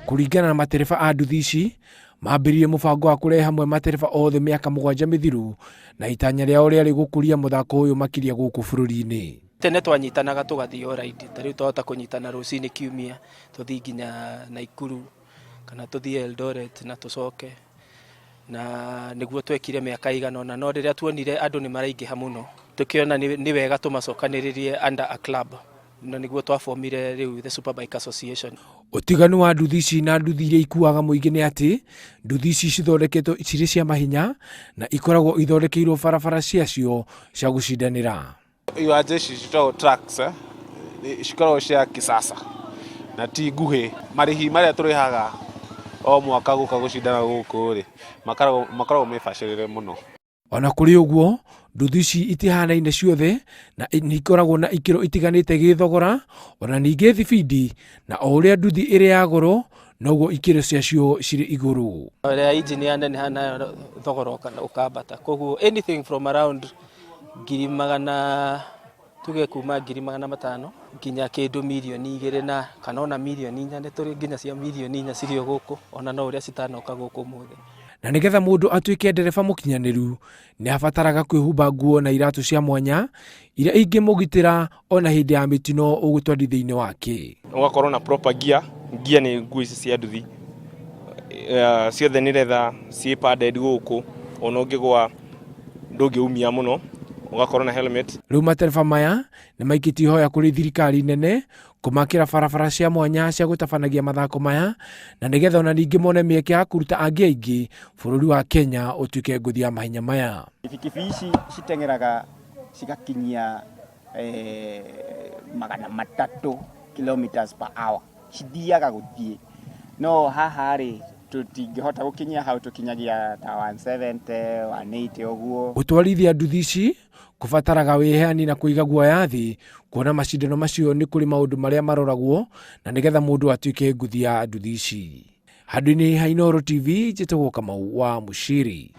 Kũringana na matereba a nduthi ici, mambĩrĩirie mũbango wa kũrehe hamwe matereba othe mĩaka 7 mĩthiru na itanya rĩao rĩarĩ gũkũria mũthako ũyũ makĩria gũkũ bũrũri-inĩ. Tene twanyitanaga tũgathiĩ o ride, ta rĩu twahota kũnyitana rũcinĩ kiumia tũthiĩ nginya Naikuru kana tũthiĩ Eldoret na tũcoke, na nĩguo twekire mĩaka ĩigana ũna, no rĩrĩa tuonire andũ nĩ maraingĩha mũno tũkĩona nĩ wega tũmacokanĩrĩrie under a club, na nĩguo twabomire rĩu the Superbike Association. Ũtiganu wa nduthi ici na nduthi iria ikuaga mũingĩ nĩ atĩ nduthi ici cithondeketwo cirĩ cia mahinya na ikoragwo ithondekeirwo barabara ciacio cia gũcindanĩra. Iwanja ici citagwo tracks eh, cikoragwo cia kisasa na ti nguhĩ. Marĩhi marĩa tũrĩhaga o mwaka gũka gũcindana gũkũ rĩ, makoragwo mebacĩrĩre mũno. Ona kũrĩ ũguo, nduthi ici itihanaine ciothe na nĩ ikoragwo na ikĩro itiganĩte gĩthogora ona ningĩ thibindi, na o ũrĩa nduthi ĩrĩ ya goro noguo ikĩro ciacio cirĩ igũrũ. Ĩrĩa injini yaneneha nayo thogora ũkambata, koguo anything from around ngiri magana tuge kuma 500,000 nginya kĩndũ 2 mirioni na kana ona 4 mirioni, nĩ tũrĩ nginya cia 4 mirioni cirĩ o gũkũ, ona no ũrĩa citanoka gũkũ ũmũthĩ. Na nĩgetha mũndũ atuĩke ndereba mũkinyanĩru nĩ abataraga kwĩhumba nguo na iratũ cia mwanya iria ingĩmũgitĩra ona hĩndĩ ya mĩtino ũgũtwarithia-inĩ wake. Ũgakorwo na proper gear. Gear nĩ nguo ici cia nduthi, ciothe nĩ leather, ciĩ padded gũkũ, ona ũngĩgwa ndũngĩumia mũno. Ũgakorwo na helmet. Rĩu matereba maya nĩ maikĩtie ihoya kũrĩ thirikari nene kũmakĩra barabara cia mwanya cia gũtabanagia mathako maya, na nĩgetha ona ningĩ mone mĩeke ya kũruta angĩ aingĩ bũrũri wa Kenya ũtuĩke ngũthi ya mahenya maya. Kibikibi ici citeng'eraga cigakinyia 300 kilometers per hour, cithiaga gũthiĩ, no haha rĩ, tũtingĩhota gũkinyia hau, tũkinyagia ta 170, 180 ũguo. Gũtwarithia nduthi ici kũbataraga wĩheani na kũiga guoya thĩ, kuona macindano macio nĩ kũrĩ maũndũ marĩa maroragwo na nĩgetha mũndũ atuĩke ngũthi ya nduthi ici. Handũ-inĩ ha Inooro TV, njĩtagwo Kamau wa Mũciri.